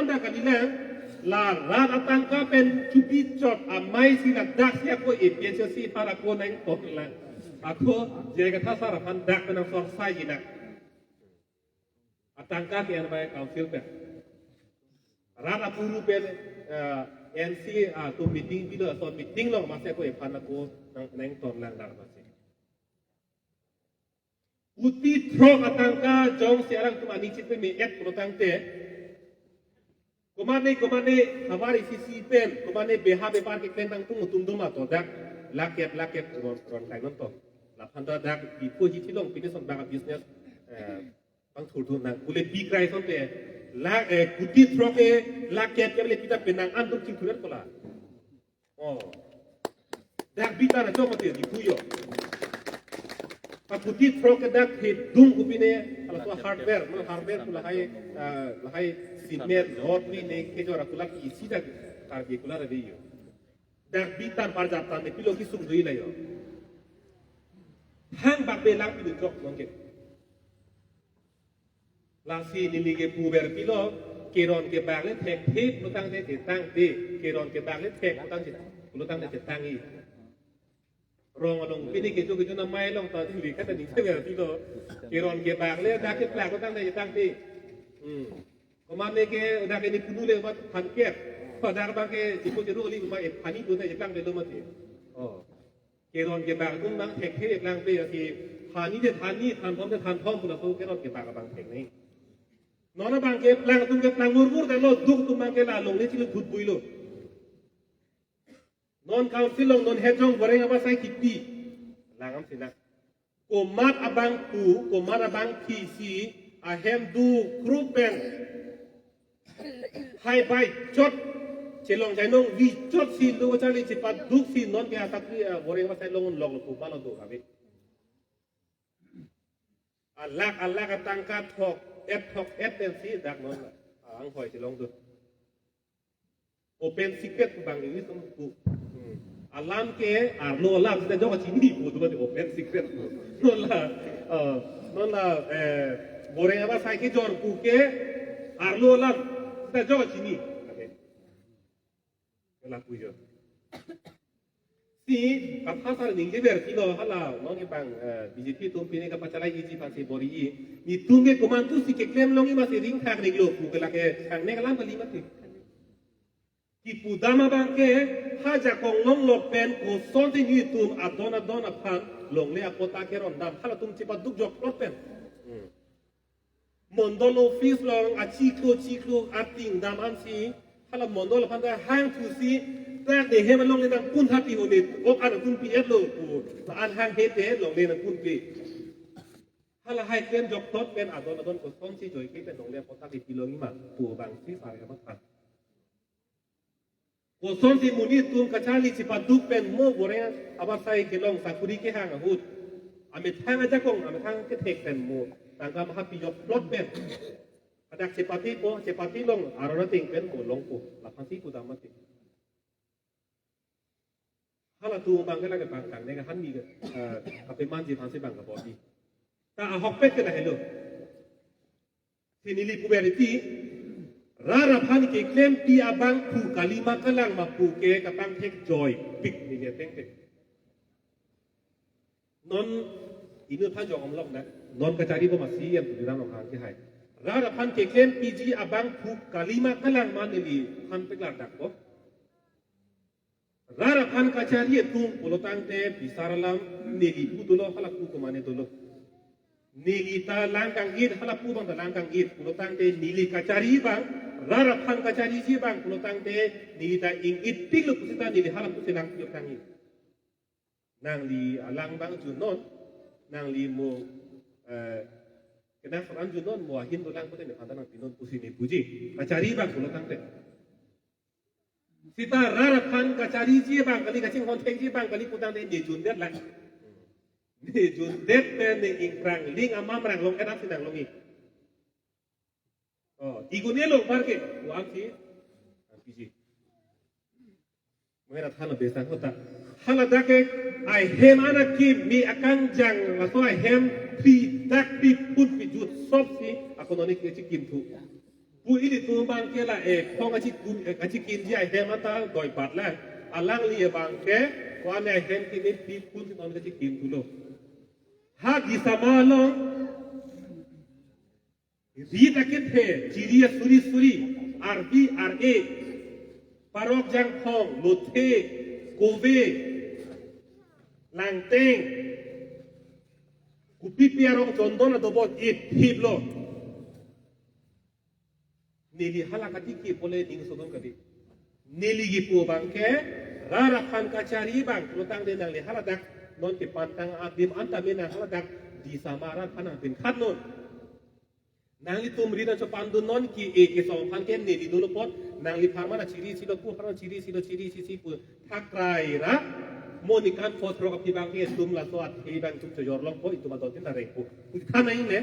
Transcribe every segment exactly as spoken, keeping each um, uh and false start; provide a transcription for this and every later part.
Dak kalilang, la rat atangka pen chupi chot amei si ladak si ako A P H L C aphan ako nangtoklang. Ako J I Kathar sar aphan dak pen nangsorsai jinak. Atangka ke-en bai council pen. Rat apuru pen, eh, N C atum meeting pilo, so meeting along masi ako ephan ako nang, nangtoklang dak masi. Kuti throk atangka jongsi arang atum ani chit peme-et pulotangte. Komane, komane, havar isi isi pen, komane beha bepar keklem tangtung atum doma to dak, lakh et, lakh et, ron, ron kai non to. Laphan ta dak, ipo hi thilong pini son bang business, eh, pangthurdun nang. Kule bikrai sonte, la, eh, kuti throk ke, lakh et ke bile pita penang an tum chingthuret kola. Oh. Dak bitar ajo mati di puyo. Pakuti throk ke dak he dung kupine, ala so hardware, mana hardware pu lahai, ah, lahai cement, rod ri ne kejor akulat isi dak Karbi kulat ave yo. Dak bitar parjap tan ne pilo kisung dui la yo. Hang bak belang pidu throk nongke. Lasi neli ke puber pilo, keron kebak le thekthe pulotangte chetangte, keron kebak le thek pulotang chet, pulotangte chetangji. Rong along pini kecho kecho namai along ta thuri kata ning seber pilo, keron kebak le dak keplak pulotangte chetangte. Hmm. Komane ke dak ini punu le mat phan ker, pada bang ke chipo cheru li ma e pani pulotangte chetangte lo mati. Oh. Keron kebak atum bang thekthe lang pe ake thani de thani, thanthom de thanthom pu laso keron kebak abang thek nai. Non abang keplang atum keplang murmur dalo, duk atum bang ke la longle chilo gut builo. Non council along non hejong boreng abasai kipi. Langam sina. Komat abang pu, komat abang phi si, ahem duk krup pen. Hai bai chot, chelong jainong vi chot si lo charli chepaduk si non ke asakri, eh, boreng abasai long lok lo pu balo do kami. Alak, alak atangka thok et, thok et pen si dak non, ah, anghoi chelong do. Open secret bang ini tum pu. Hmm. Alam ke arlo alam sita jok chini pu tu open secret pu. Non la, eh, non la, eh, boreng abasai kejor pu ke arlo alam sita jok chini. Okay. Kela pujo. Si, Kathar sar ningje ber kilo hala, non ke bang, eh, B J P atum pine kapachalai iji pasi bor-i. Netum ke komantu si keklem longji masi ringthak ning lo pu kela ke, kang ne kalam kali mati. Kipudam abang ke, ha jakong long lo pen, kosonsi netum adon adon aphan, longle apota keron dam, halatum chepaduk jok plot pen. Hmm. Mondol office along achiklo chiklo ating dam ansi, hala mondol aphan ta hangthu si, tak de hem longle nangpun hati hone, ok an pun pi et lo pu, ta an hanghe te longle nangpun pi. Hala hai klem jok tot pen adon adon kosonsi joike pen longle apota kipilongji ma pu bang si sar ke mat. Kosonsi monit atum kacharli chepaduk pen mo boreng abasai kelong sakuri kehang ahut. Amethang ajakong, amethang kethek pen mo tangka maha pijok plot pen. Adak chepati po, chepati long, arona ting pen mo long po. Laphan si pudam mati. Halatum bang ke lake bang kang ne kahan mi ke, eh, kapemanji aphan si bang kabor-i. Ta ahokpet ke lahelo. Si neli puber iti, rat aphan keklempi abang pu kalima kalang ma pu ke kapangthek joipik neli ateng te. Non inut aphan jong omlok na, non kachari bom asi yang Tuliram Ronghang ke hai. Rat aphan keklempiji abang pu kalima kalang ma neli aphan peklardakpo. Rat aphan kachari atum pulotangte bisar alam neli pu dolo, hala pu komane dolo. Neli ta lang kang-it, hala pu bang ta lang kang-it pulotangte neli kachari bang, rat aphan kachariji bang pulotangte neli ta ing-it pik lo pusita neli hala pusi lang pik kang-it. Nangli alang bang junon, nangli mo, eh, kenang soran junon, mo ahin dolang pute ne phanta nang pinon pusi ne puji. Kachari bang pulotangte. Sita rat aphan kachariji bang kali, kachinghon thekji bang kali putangte ne jundet lang. Ne jundet pen ne ingprang ling amamrang long edak sinang longi. Oh, igune long parke, o ang si, ang piji. Mera than besang kota. Hala dak ke, ai hem anak ki mi akangjang, laso ai hem pri dak pri put pi jut sop si, ako noni ke chikim thu. Pu ilitum abangke la ephong achikum, eh, achikinji ahem ata doipat lang. Alangli abangke ko-an ahem kimi pi pun non kachikin thulo. Ha Disama along rit akethe, chiri asuri suri, arbi ar-e, parok jangphong, lothe, kove, langteng, kopipi arong chondon adobot ithip lo. Neli hala katiki pule ning sodon kali. Neli kipu abangke, rat aphan kachari abang, lotang de nangli haladak, non kepantang adim anta me nang haladak, Disama rat aphan nangpinkhat non. Nanglitum ri nangchopandun non ke-e kesong aphan ke neli dolo apot, nangli pharman chiri silo pu, pharman chiri silo chiri sisi pu, thakrai ra, mo nikan phot rok aphi abangke itum laso athe abang itum chojor longpo, itum adon tin ta rengpo. Pu than nai le.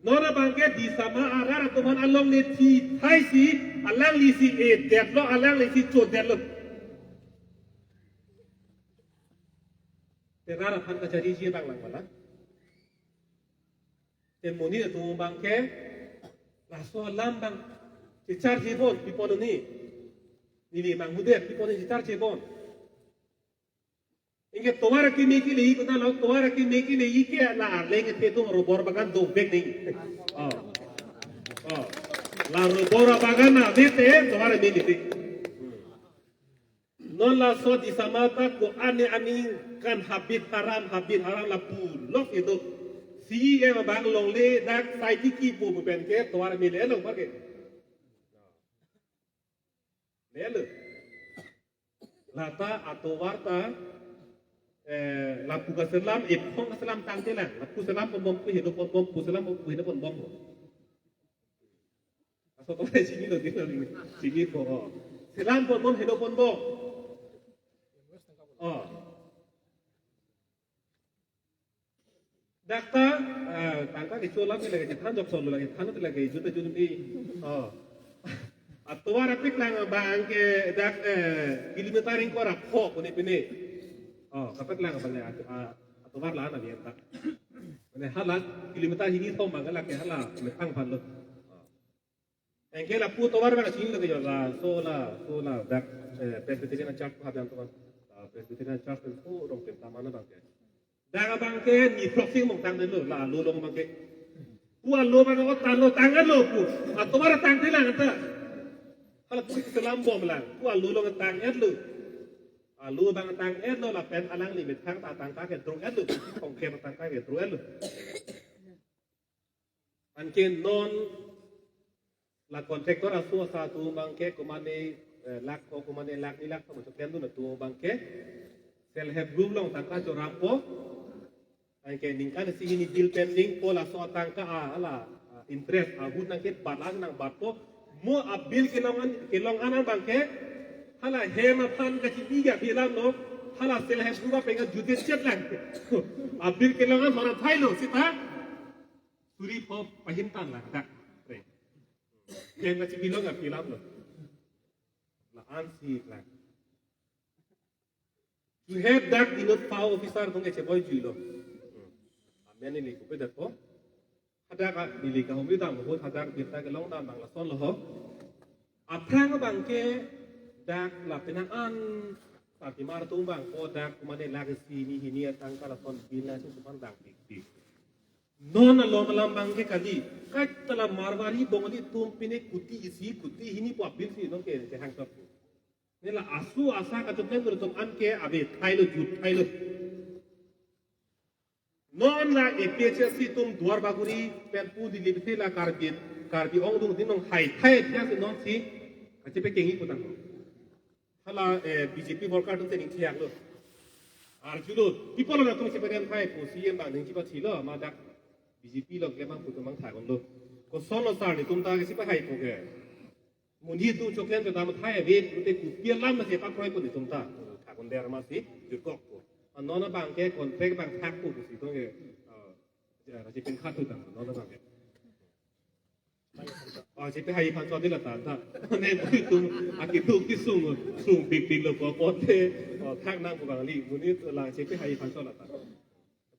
Non abangke Disama arat atum aphan along ne thi thai si, alangli si edetlo, alangli si chodetlo. Te rat aphan kachariji abang lang malang. Te monit atum abangke laso alam abang checharjibom, pipon ni. Neli manghudet, pipon ni checharjibom. Anke tovar akimi keleji kona lo, tovar akimi keleji ke la arleng ke tum rubber bagan dovek nangji. Oh. Oh. La rubber bagan na vete tovar akimi keleji. Non laso Disama ta ko-an aning kan habit haram, habit haram lapu lok itu. Si e abang longle dak sai tiki pu pu pen ke tovar mele long parke. Lelo. Lata atovar ta, eh, lapu kaselam, ephong kaselam tangte lang. Lapu selam ponbom, pu helo ponbom, pu selam pu helo ponbom. Aso to chini lo, chini lo, chini po. Oh. Selam ponbom, helo ponbom. Oh. Dak ta, ah, tangka kecho alam ke lake chethan jok solo lake than te lake juta juta ni. Oh. Atovar apeklang abangke dak, eh, kilometer ingkoi ra pho pune pine. Oh, kapeklang abang ya, ah, atovar la na biang ta. Mane hala kilometer hini thom abang lake hala methang aphan lo. Oh. Anke lapu tovar abang chini lake jo laso laso la dak, eh, Presbyterian Church ko habang tovar. Ah, Presbyterian Church pen pu rong pen taman abangke. Dak abangke ni proxy mong tang lo, la alo along abangke. Pu alo abang o tanglo tang-etlo pu. Atovar tangte lang ta. Hala pu selam bom lang. Pu alo along tang-etlo. Alo abang tang-etlo lapen alangli methang ta tangka ke drong-etlo. Kongker tangka ke drong-etlo. Anke non la contractor aso asa atum abangke komane, eh, lakh ko komane lakh ni lakh ko macho klem dun atum abangke self help group along tangka chorampo. Anke ningkan isi hini bill pending po laso atangka a, hala, ah, interest ahut nangkebat lang nangbatpo. Mo a bill kelong an, kelong an abangke hala hem aphan kachibi ga bilam lo, hala self help group apenga jute chet lang. A bill kelong an hora thai lo sita. Suri pho pahim tan lang dak. Re. Ken kachibi long api lam lo. La-an si lang. Juhet dak inut pau officer atum ke cheboi juilo. Amen neli kupe dak ko. Hadak a neli kahumri dam ahut hadak birta kelong dam abang lason lo ho. Aphrang abangke dak lapen an sarpimar atum abang ko dak kumane lakh isi ni hini atangka lason bill na suman dang dik dik. Non alom alam abangke kali. Kat tala Marwari Bongali atum pine kuti isi kuti hini pu a bill si non ke kehang sap. Ne la asu asa kachoklen atum an ke ave thai lo jut thai lo. Non la A P H L C atum Duar Bagori pen pu dili bisi la Karbi, Karbi ongdung din nong hai thai thai si non si kachepe kengi kutang. Hala, eh, B J P worker atum te ning thiak lo. Arjulo, people na atum chepe rem thai pu C M abang ning chepathi lo, ma dak B J P lo klemang pu atum abang thak lo. Koson lo sar netum ta kachepahai po ke. Monit atum choklen ta dam thai ave, pute kopi alam ma chepakroi po netum ta. Thak un der ma si, jutkok po. Anon abangke contract abang thak po si tong ke. Ah, ja, chepinkhat tu tang, non abangke. Oh, chepahai aphan chot di la ta ta. Ne pu itum akiduk kisung, sung pik pik lo po pote. Oh, thak nang pu abang li, monit la chepahai aphan chot la ta.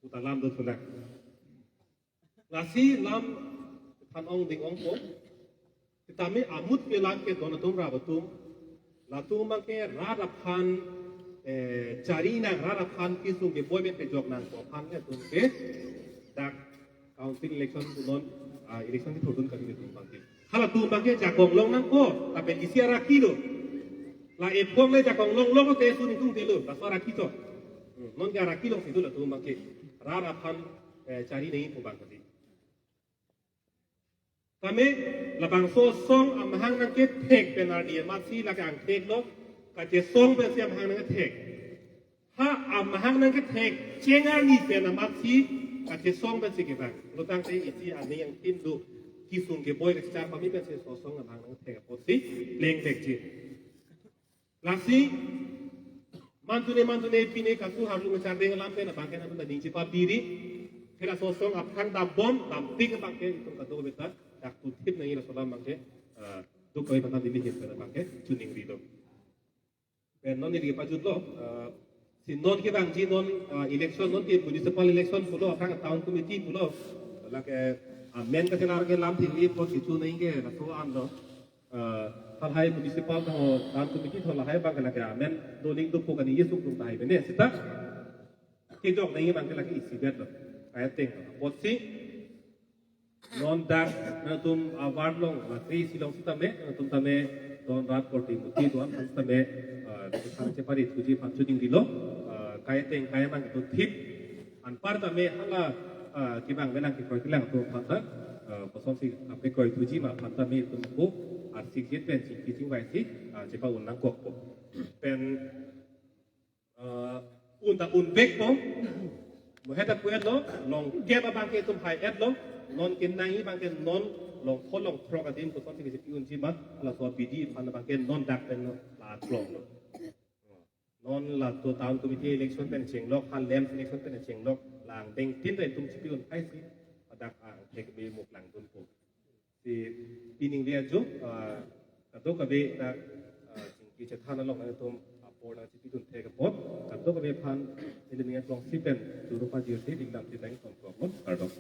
Puta lam do thulang. Lasi lam than ong ding ong po. Tame amut kelang ke don atum rap atum. Latum abangke rat aphan, eh, chari nang, rat aphan kesung keboi pen pejok nang ko aphan ke atum ke dak council election pu non, ah, election kethurdun kali atum abangke. Halatum abangke jakong long nangkok, tapi isi arakhi lo. La ephong le jakong long long te sun itung te lo, laso arakhi chot. Hmm, non ke arakhi longsi do latum abangke. Rat aphan, eh, chari nangji pu abang kali. Tame labangso asong amahang nangkethek pen arni amatsi lake angthek lo, kachesong pensi amahang nangkethek. Ha amahang nangkethek cheng arni pen amatsi kachesong pensi kevang. Lo tangte isi aning angthin do, kesung keboi kachechar pame pensi laso asong amahang nangkethek apotsi plengthekji. Lasi mantune mantune pine kasu harlu ngecharde alam pen abangke nangtum ta ning chepabiri. Hela laso asong aphan dambom damtik abangke itum kadokave ta dak tuthip nangji, laso alam abangke, eh, duk koi mata dili hin pen abangke choningri do. Pen non neli pajutlo, eh, si non kevangji non, eh, election non ke municipal election pulo, aphrang town committee pulo. Lake amen kachelar ke lam thili apot kichu nangji ke laso an lo. Eh, halahai municipal tho, town committee tho lahai abangke lake amen doning dopo kani yesuk tum tahai bene seta kejok nangji abangke lake isivet lo. Kaya ateng lo. Apotsi non dak nangtum award long, lake isi long sitame nangtum tame don rat korte muti don sitame, eh, dak kethang chepari thuji aphan choningrilo, eh, kaya ateng kaya abangke tuthip. Anpar tame hala, ah, kevang menang kekroi kelang atum aphan ta, ah, kosonsi ap kekroi thuji ma aphan tame itum ko arsik jet pen chingki chingvaisi, ah, chepa-un nangkokpo. Pen, ah, un ta unvekpo. Mo heta pu-etlo, longkep abangke itum hai-etlo, non kenangji abangke non longpho longthrok adim kosonsi chepi-unji ma, halaso abidi aphan abangke non dak pen non la klonglo. Non laso town committee election pen chenglok, ha LAMPS election pen chenglok, la angdeng tin ta itum chepi-un haisi, hadak angthek me muk langdunpo. Si pining dia jo, ah, kadokave dak, ah, chingki chethan along nangtum apor nangchepidun thek apot, kadokave aphan ili ning aklongsi pen choro pajirsi ningdam tin nangtum klok non, kardom.